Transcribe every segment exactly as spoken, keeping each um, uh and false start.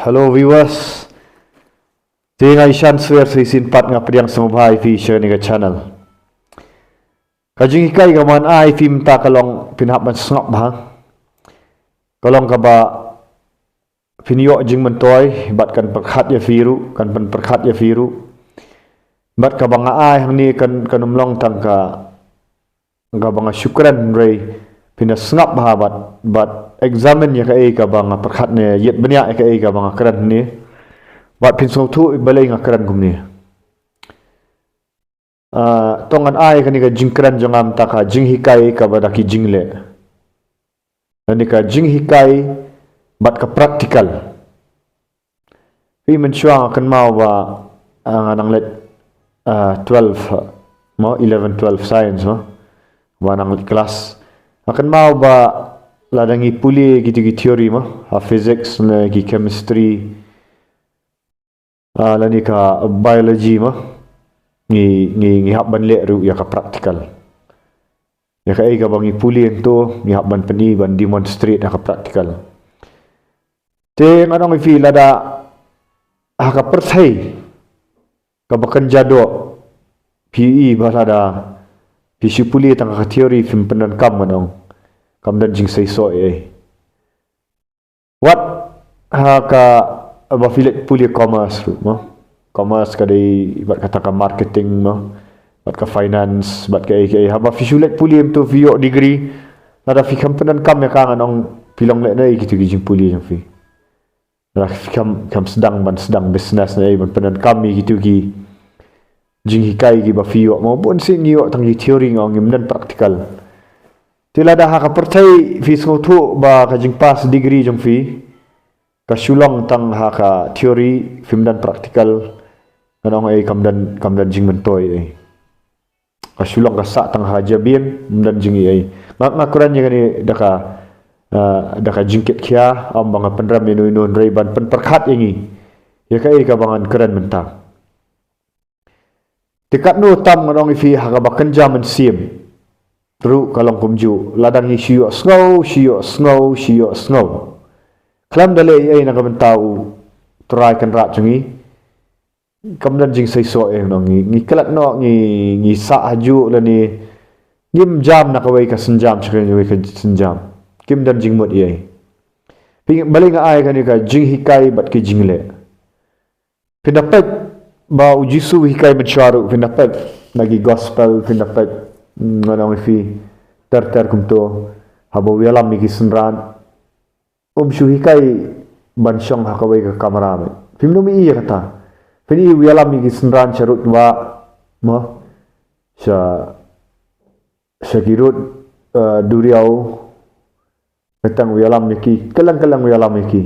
Hello viewers. Te nga i Shan Swer sa shisien pat nga pdiang sngewbha ïa phi sha kane ka channel. Ka jinghikai kaba ngan ai ïa phi mynta ka long phin hap ban sngap bha. Ka long kaba phin ïoh jingmyntoi bad kan pyrkhat ïa phi ruh, kan pynpyrkhat ïa phi ruh. Bad kaba nga ai hangne kan, kan ym long tang ka kaba nga shu kren, hynrei phin da sngap bha bad, bad examine ïa kaei kaba nga pyrkhat ne ïeit bniah ïa kaei kaba nga kren hangne. Bad phin sngewthuh balei nga kren kumne. Ah, to ngan ai kane ka jingkren jong nga mynta ka jinghikai kaba da ki jingleh. Kane ka jinghikai bad ka practical. Phi, mynshuwa nga kynmaw ba, ah, nga nang leit, ah, twelve, ah, mo, eleven, twelve science mo. Ba nang leit class. Nga kynmaw ba lada ngi pule kito ki theory mo, ha physics ne ki chemistry, ah, lane ka biology mo. Ngi, ngi, ngi hap ban leh ruh ïa ka practical. Ïa kaei kaba ngi pule hangto, ngi hap ban pyni, ban demonstrate ha ka practical. Te ngan ong ïa phi lada ha ka pyrthei kaba kynja doh, phi i ba lada phi shu pule tang ka theory phim pyndonkam, ngan ong kam don jingseisoh ei. Wat ha kaba phi leit pule commerce ruh mo. Commerce ka dei bad kata ka marketing mo, bad ka finance, bad kaei kaei. Haba phi shu leit pule mynta phi ïoh degree, lada phi kham pyndonkam ïa ka, ngan ong phi long leh naei kito ki jingpule jong phi. Lada phi kham, kham sdang ban sdang business naei ban pyndonkam ïa kito ki jinghikai kiba phi ïoh mo. Bun sien ngi ïoh tang ki theory, nga ong ngim don practical. Te lada ha ka pyrthei phi sngewthuh ba ka jingpass degree jong phi ka shu long tang ha ka theory, phim don practical, ngan ong ei kam don, kam don jingmyntoi ei. Ka shu long ka sah tang ha jabieng, ym don jingïeit ei. Nga, nga kren ïa kane da ka, ah, da ka jingkitkhia, ym ba nga pynrem ïano ïano, hynrei ban pynpyrkhat ïa ngi ïa kaei kaba ngan kren mynta. Te katno tam, ngan ong ïa phi, ha kaba kynja mynsiem ruh ka long kumjuh. Lada ngi shu ïohsngew, shu ïohsngew, shu ïohsngew, khlem da leh ei ei na ka bynta U Trai Kynrad jong ngi, kam don jingseisoh ei, ngan ong ngi, ngi klet noh, ngi, ngi sah hajuh lane ngim jam na kawei ka sienjam sha kawei ka sienjam. Kim don jingmut ei ei. Phi, balei nga ai kane ka jinghikai bad ki jingleh. Phin da peit ba U Jisu u hikai mynshuwa ruh, phin da peit na ki gospel, phin da peit, mm, ngan ong ïa phi, ter ter kumto, haba u ïalam ïa ki synran, um shu hikai ban shong ha kawei ka kamra, mei. Phim nym i ïa kata. Phin i u ïalam ïa ki synran sha rud wah mo, sha, sha ki rud, eh, duriaw, Kyrteng u ïalam ïa ki, kylleng kylleng u ïalam ïa ki.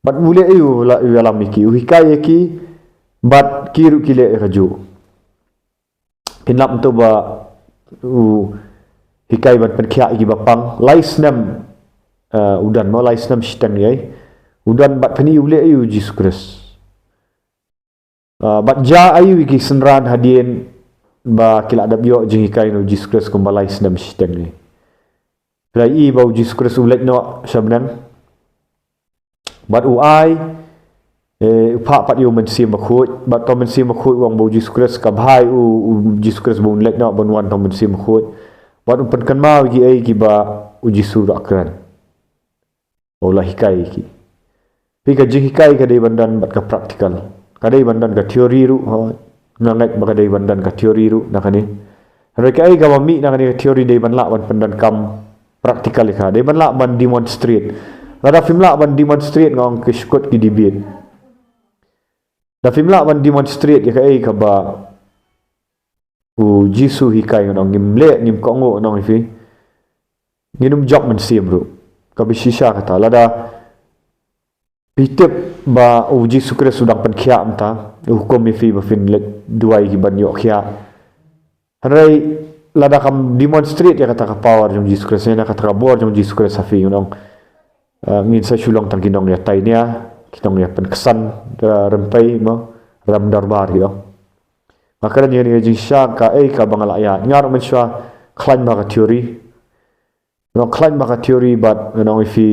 Bad u leh aïu, u la, u ïalam ïa ki, u hikai ïa ki, bad ki ruh ki leh ïa kajuh. Phin lap mynta ba u hikai ban pynkhiah ïa ki ba pang, lai snem, eh, u don mo, lai snem shiteng ïa u don, bad phin i u leh aïu, Jisu Khrist. Ah, bad jia aïu ïa ki synran hadien ba ki la dep ïoh jinghikai na U Jisu Khrist kumba lai snem shiteng ne? Ki la ïohi ba U Jisu Khrist u leit noh sha bneng. Bad u ai, eh, u phah pat ïa U Mynsiem Bakhuid, bad to Mynsiem Bakhuid u ong ba U Jisu Khrist, ka bha ïa u, U Jisu Khrist ba un leit noh ban wan to Mynsiem Bakhuid. Bad un pynkynmaw ïa kiei kiba U Jisu u la kren. Ba u la hikai ïa ki. Phi, ka jinghikai ka dei ban don bad ka practical. Ka dei ban don ka theory ruh, hooid. Nga ngeit ba ka dei ban don ka theory ruh na kane. Hynrei kaei kaba mih na kane ka theory dei ban lah ban pyndonkam practical ïa ka. Dei ban lah ban demonstrate. Lada phim lah ban demonstrate, nga ong, ki shu kut ki debate. Da phim lah ban demonstrate ïa kaei kaba U Jisu u hikai, ngan ong, ngim leh, ngim kohnguh, ngan ong ïa phi, ngin ym jop mynsiem ruh. Kaba shisha kata, lada phi tip ba U Jisu Khrist u dang pynkhiah mynta, u hukum ïa phi ba phin leit duwai ïa ki ban ïoh khiah. Hynrei lada kam demonstrate ïa kata ka power jong U Jisu Khrist, ïa kata ka bor jong U Jisu Khrist ha phi, ngan ong, eh, ngin sa shu long tang ki nongïatainia, ki nongïapynksan, eh, rympei mo, ram dorbar, ki ong. Nga kren ïa kane ka jingshisha, kaei kaba nga la ïaid. Nga ruh mynshuwa khlaiñ bha ka theory. Nga khlaiñ bha ka theory bad ngan ong ïa phi,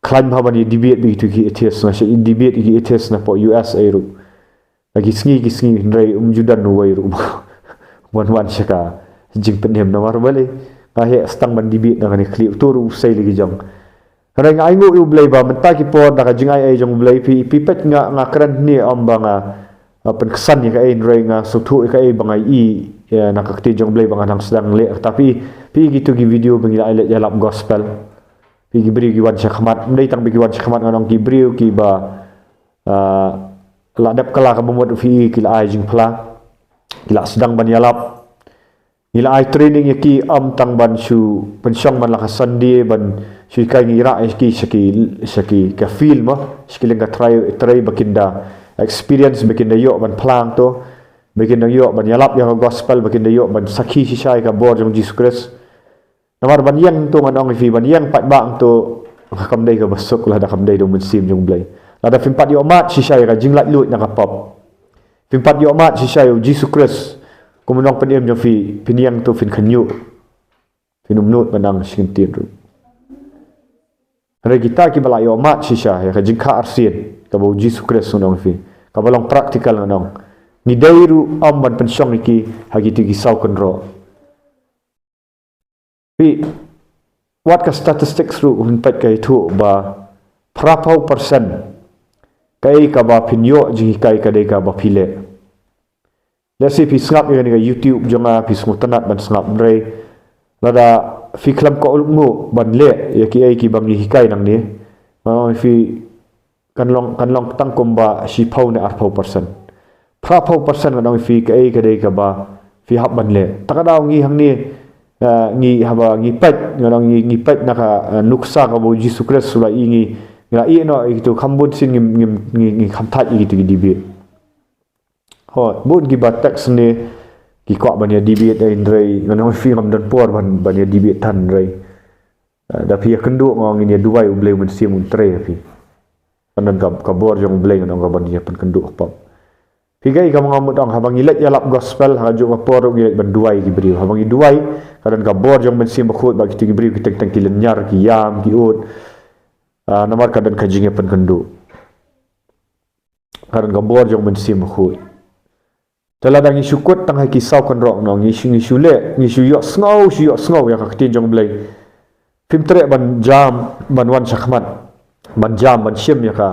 khlaiñ bha ban ïa debate bad kito ki atheist, nga shait debate ki atheist napoh U S A ruh. Ha ki sngi ki sngi, hynrei um ju don uwei ruh ban wan sha ka jingpynim namar balei. Nga heh sdang ban debate na kane ka khlieh, uto ruh u sei lei ki jong. Hynrei nga ainguh ïa U Blei ba mynta ki por da ka jingai ei jong U Blei, phi, phi peit nga, nga kren hangne ym ba nga, nga pynksan ïa kaei, hynrei nga sngewthuh ïa kaei ba nga ïohi, ïa, na ka ktien jong U Blei ba nga dang sdang leh. Kata phi, phi kito ki video ba ngi la leit ïalap gospel. Phi ki briew ki wan sha khmat, ym dei tang ba ki wan sha khmat, ngan ong ki briew kiba, ah, la dep kylla ka bamut, phi ki la ai jingphla, ki la sdang ban ïalap. Ngi la ai training ïa ki, ym tang ban shu pynshong man la ka Sunday, ban shu hikai, ngi rah ïa ki sha ki, sha ki ka field mo, sha ki lyngkha trei, trei ba kin da experience, ba kin da ïoh ban phla hangto, ba kin da ïoh ban ïalap ïa ka gospel, ba kin da ïoh ban sakhi shisha ïa ka bor jong U Jisu Khrist. Namar ban ïeng hangto, ngan ong ïa phi, ban ïeng pat ba hangto, kam dei kaba suk lada kam dei da U Mynsiem jong U Blei. Lada phim pat ïoh mad shisha ïa ka jinglaitluid na ka pop, phim pat ïoh mad shisha ïa U Jisu Khrist kum U Nongpynim jong phi, phin ïeng hangto phin khynñiuh, phin ym nud ban nang sha kyntien ruh. Hynrei kita kiba la ïoh mad shisha ïa ka jingkha arsien kaba U Jisu Khrist, ngan ong ïa phi, kaba long practical, ngan ong, ngi dei ruh ym ban pynshong ïa ki ha kito ki saw kynroh. Phi, wat ka statistics ruh, phin peit ka ïathuh ba phraphew percent kaei kaba phin ïoh jinghikai ka dei kaba phi leh. Lehse phi sngap ïa kane ka YouTube jong nga, phi sngewtynnat ban sngap, hynrei lada phi khlem kohnguh ban leh ïa kiei kiba ngi hikai nangne, ngan ong ïa phi, kan long, kan long tang kumba shiphew ne arphew percent. Phraphew percent, ngan ong ïa phi, kaei ka dei kaba phi hap ban leh. Ta ka daw ngi hangne, eh, ngi haba ngi peit, ngan ong, ngi, ngi peit na ka, eh, nuksa kaba U Jisu Khrist u la ïohi, ngi, ngi la ïeh noh ïa kito, kham bun sien ngi, ngi, ngi, ngi kham thait ïa kito ki debate. Hooid, bun kiba text ne ki kwah ban ïa debate, eh, hynrei ngan ong ïa phi, ngam don por ban, ban ïa debate than, hynrei, eh, da phi ïa kynduh, nga ong, ngin ïa duwai, U Blei U Mynsiem un trei ïa phi. Kan don ka, ka bor jong U Blei, ngan ong, kaban ïa pynkynduh pop. Phi, kaei kaba nga mut ong, haba ngi leit ïalap gospel, ha kajuh ka por ruh ngi leit ban duwai ki briew. Haba ngi duwai, ka don ka bor jong U Mynsiem Bakhuid, ba kito ki briew ki teng teng ki lynñiar, ki ïam, ki ud. Ah, namar ka don ka jingïapynkynduh. Ka don ka bor jong U Mynsiem Bakhuid. Te lada ngi shu kut tang ha ki saw kynroh, ngan ong, ngi shu, ngi shu leh, ngi shu ïohsngew, shu ïohsngew ïa ka ktien jong U Blei, phim treh ban jam, ban wan shakhmat, ban jam, ban shim ïa ka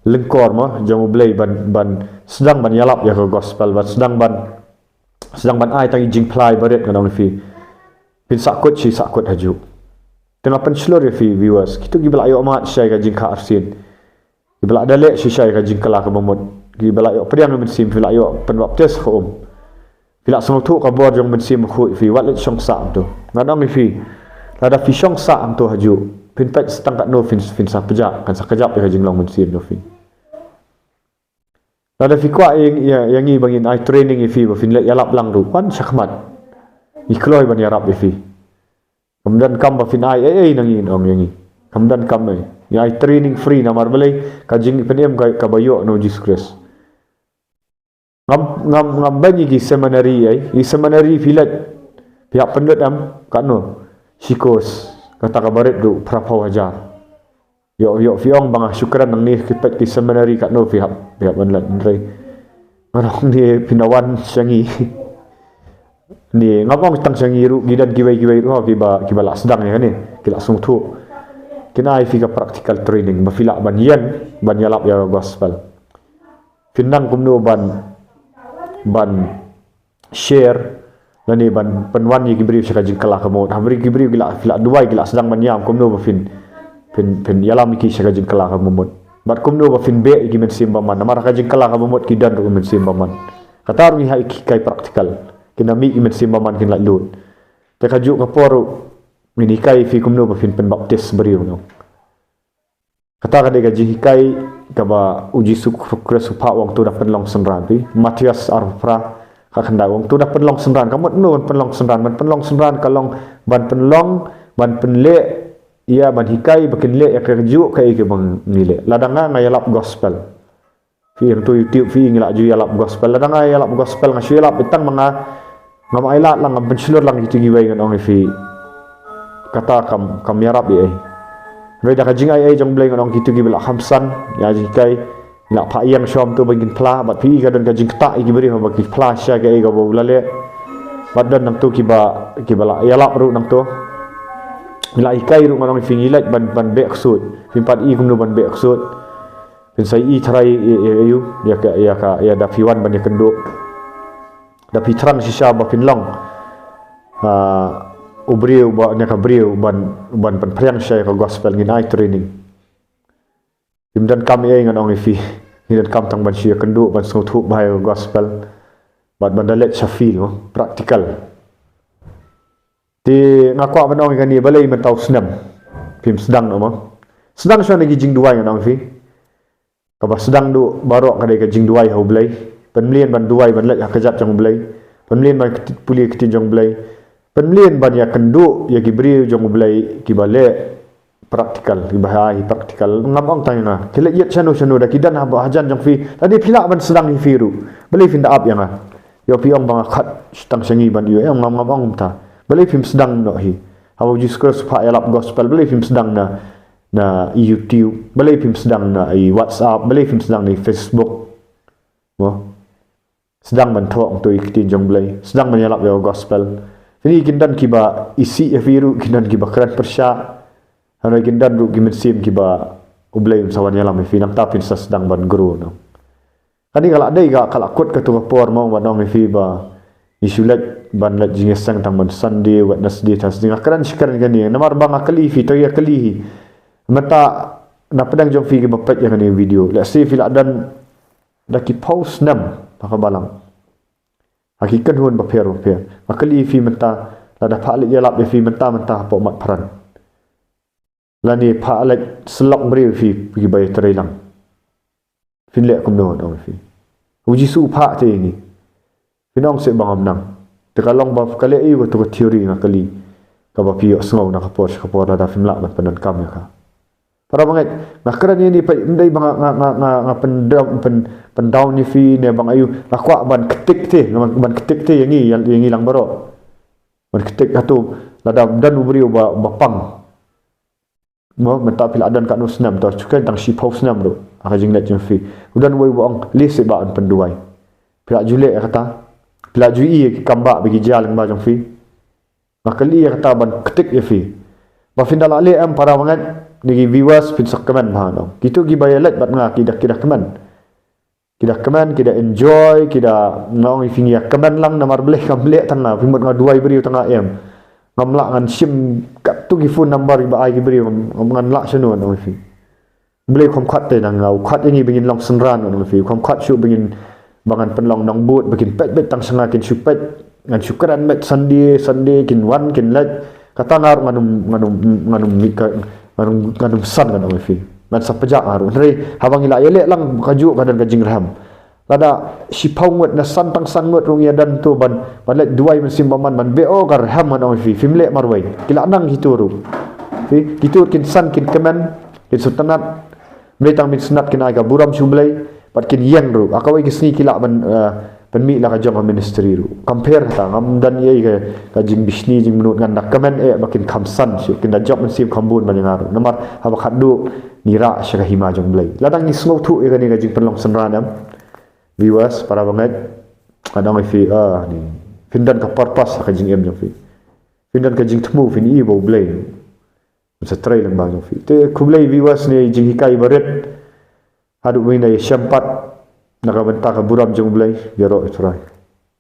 lyngkor mo jong U Blei, ban, ban sdang ban ïalap ïa ka gospel, ban sdang ban, sdang ban ai tang ïa ka jingphla barit, ngan ong ïa phi, phin sahkut shi sahkut hajuh. Te nga pynshlur ïa phi viewers, kito kiba la ïoh mad shisha ïa ka jingkha arsien, kiba la da leh shisha ïa ka jingkylla kaba mut, kiba la ïoh pdiang ïa U Mynsiem, phi la ïoh pynbaptis ha ka um, phi la sngewthuh ka bor jong U Mynsiem Bakhuid, phi, wat leit shong sah hangto. Ngan ong ïa phi, lada phi shong sah hangto hajuh, phin peit tang katno phin, phin sa pjah, kan sa kjap ïa ka jinglong mynsiem jong phi. Lada phi kwah ïa, ïa, ïa ngi ba ngin ai training ïa phi ba phin leit ïalap lang ruh, wan shakhmat, ngi kloi ban ïarap ïa phi. Kam don kam ba phin ai ei ei na ngi, ngan ong ïa ngi. Kam don kam ei. Ngi ai training free, namar balei? Ka jingpynim ka, kaba ïoh na U Jisu Khrist. Ngam, ngam, ngam beiñ ïa ki seminary ei. Ïa ki seminary phi leit, phi hap pynlut em, katno? Shi course, kata kaba rit ruh phraphew hajar. Ïoh, ïoh phi ong ba nga shu kren nangne, ki peit ki seminary, katno phi hap, phi hap ban leit, hynrei ngan ong ne, phin da wan sha ngi. Ne, ngam ong tang sha ngi ruh, ki don kiwei kiwei ruh kiba, kiba la sdang ïa kane, ki la sngewthuh. Kin ai phi ka practical training ba phi lah ban ïeng ban ïalap ïa ka gospel. Phin nang kumno ban, ban share, lane ban pynwan ïa ki briew sha ka jingkylla kaba mut. Ha briew ki briew ki la, ki la duwai, ki la sdang ban ïam, kumno ba phin, phin, phin ïalam ïa ki sha ka jingkylla kaba mut. Bad kumno ba phin beh ïa ki mynsiem bymman. Namar ha ka jingkylla kaba mut ki don ruh ki mynsiem bymman. Kata ruh ngi hap hikai practical. Kin da mih ki mynsiem bymman kin laitluid. Te kajuh ka por ruh ngin hikai ïa phi kumno ba phin pynbaptis briew noh. Kata ka dei ka jinghikai kaba U Jisu Khrist u phah, u ong to da pynlong synran, phi. Mathaios arphew phra, ka khyndai, u ong to da pynlong synran. Ka mut kumno ban pynlong synran? Ban pynlong synran ka long ban pynlong, ban pynleh ïa, ban hikai ba kin leh ïa kajuh kaei kaba ngi leh. Lada nga, nga ïalap gospel, phi, ïa to YouTube, phi, ngi la ju ïalap gospel. Lada nga ïalap gospel, nga shu ïalap tang ma nga, ngam ailad lang, ngam pynshlur lang ïa kito kiwei, ngan ong ïa phi, kata kam, kam ïarap ei ei. Hynrei da ka jingaiei jong U Blei ngan ong kito kiba la khamsan ïa jinghikai, ngi la phah ïeng shwa kumto ba ngin phla, bad phi i ka don ka jingktah ïa ki briew ba ki phla sha kaei kaba u la leh. Bad don nangto kiba, kiba la ïalap ruh nangto. Ngi la hikai ruh ngan ong ïa phi ngi leit ban, ban beh ksuid. Phim pat i kumno ban beh ksuid. Phin sa i tharai ïa, ïa, ïa, ïa ka, ïa ka, ïa da phi wan ban ïakynduh. Da phi thrang shisha ba phin long, ah, u briew ba, ne ka briew ban, ban pynphriang shisha ïa ka gospel, ngin ai training. Phim donkam ei ei ngan ong ïa phi. Ngi donkam tang ban shu ïakynduh, ban sngewthuh bha ïa ka gospel. Bad ban da leit sha field mo, practical. Te nga kwah ban ong ïa kane, balei mynta u snem phim sdang noh mo? Sdang shwa na ki jingduwai ngan ong ïa phi. Kaba sdang duh baroh ka dei ka jingduwai ha U Blei. Pynmlien ban duwai ban leit ha kjat jong U Blei. Pynmlien ban kti-, pule ktien jong U Blei. Pynmlien ban ïakynduh ïa ki briew jong U Blei kiba leh practical, kiba ai practical. Ngam ong tang ïa nga. Ki leit ïeit shano shano da ki don haba hajan jong phi. Lada phi lah ban sdang ïa phi ruh, balei phin da ap ïa nga? Ïoh phi ong ba nga khot tang sha ngi ban ïoh, em, ngam, ngam ong kumta. Balei phim sdang noh hi? Haba u Jisu Khrist u phah ïalap gospel, balei phim sdang na, na YouTube? Balei phim sdang na i WhatsApp? Balei phim sdang na i Facebook? Mo? Sdang ban thoh kumto ïa ki ktien jong U Blei. Sdang ban ïalap ïa ka gospel. Phin i kin don kiba isih ïa phi ruh, kin don kiba kren pyrshah. Hynrei kin don ruh ki mynsiem kiba U Blei un sa wan ïalam ïa phi, nangta phin sa sdang ban grow noh. Kane ka la dei ka, ka la kut kato ka por mo, ban ong ïa phi ba ngi shu leit ban leit jingïaseng tang ban Sunday, Wednesday, Thursday. Nga kren shi kren kane namar ba nga kylli ïa phi, to ïa kylli hi. Mynta na pdeng jong phi kiba peit ïa kane video, lehse phi la don da ki phew snem ha ka balang, ha ki kynhun bapher bapher. Nga kylli ïa phi mynta, lada phah leit ïalap ïa phi mynta mynta hapoh Matphran, lane phah leit syllok briew ïa phi kiba ïatrei lang, phin leh kumno, ngan ong ïa phi? U Jisu u phah te ïa ngi. Phin ong seh ba ngam nang. Te ka long ba ka leh aïu kato ka theory, nga kylli? Kaba phi ïohsngew na ka por sha ka por, lada phim lah ban pyndonkam ïa ka. Para bangeit, nga kren ïa kane, ym dei ba nga, nga, nga, nga, nga pyn, pyn, pyndown ïa phi ne ba nga aïu. Nga kwah ban ktik te, ban, ban ktik te ïa ngi, ïa, ïa ngi lang baroh. Ban ktik, hato lada don u briew ba, ba pang mo, mynta phi la don katno snem, to shu kren tang shiphew snem ruh ha ka jingleit jong phi, u don uwei uba ong, leh seh ba yn pynduwai. Phi la ju leh ïa kata? Phi la ju i ïa ki kam ba, ba ki jia lyngba jong phi? Nga kylli ïa kata ban ktik ïa phi. Ba phin da lah leh em, para bangeit, ne ki viewers, phin sa kmen bha noh. Kito kiba ïaleit bad nga ki da, ki da kmen. Ki da kmen, ki da enjoy, ki da, nga ong ïa phi, ngi ïa kmen lang namar balei kam leh tang nga, phi mut nga duwai briew tang nga, em. Ngam lah, ngan shim katto ki phone number kiba ai ki briew, ngam, ngam, ngan lah shano, ngan ong ïa phi. Balei kham khot te na nga, u khot ïa ngi ba ngin long synran, ngan ong ïa phi. Kham khot shuh ba ngin, ba ngan pynlong nongbud, ba kin peit beit tang sha nga, kin shu peit. Ngan shu kren beit Sunday, Sunday, kin wan, kin leit. Kata nga ruh ngan ym, ngan ym, ngan ym, ngan ym, ngan ym san, ngan ong ïa phi. Ngan sa pjah nga ruh. Hynrei haba ngi la ïaleh lang, kajuh ka don ka jingrhem. Lada shiphew ngut ne san tang san ngut ruh ngi ïadon to ban, ban leit duwai mynsiem bymman, ban beh, oh, ka rhem, ngan ong ïa phi. Phim leh marwei. Ki la nang kito ruh. Phi, kito kin san, kin kmen, kin sngewtynnat. Ym dei tang ban sngewtynnat, kin ai ka burom sha U Blei bad kin ïeng ruh. Ha kawei ka sngi ki lah ban, eh, pynmih la ka jong ka ministry ruh. Compare kata, ngam don ei ei ka, ka jingbishni jingmynnud, ngan da kmen eh ba kin kham san shuh, kin da jop mynsiem kham bun ban ïa nga ruh. Namar haba khatduh ngi rah sha ka hima jong U Blei. Lada ngi sngewthuh ïa kane ka jingpynlong synran, em, viewers, para bangeit, ngan ong ïa phi, ah, ni, phin don ka purpose ha ka jingim jong phi. Phin don ka jingthmu, phin i ba U Blei un sa trei lyngba jong phi. Te khublei viewers, ne jinghikai barit. Haduh mynta ïa shem pat, na ka bynta ka burom jong U Blei, ïaroh ïa U Trai.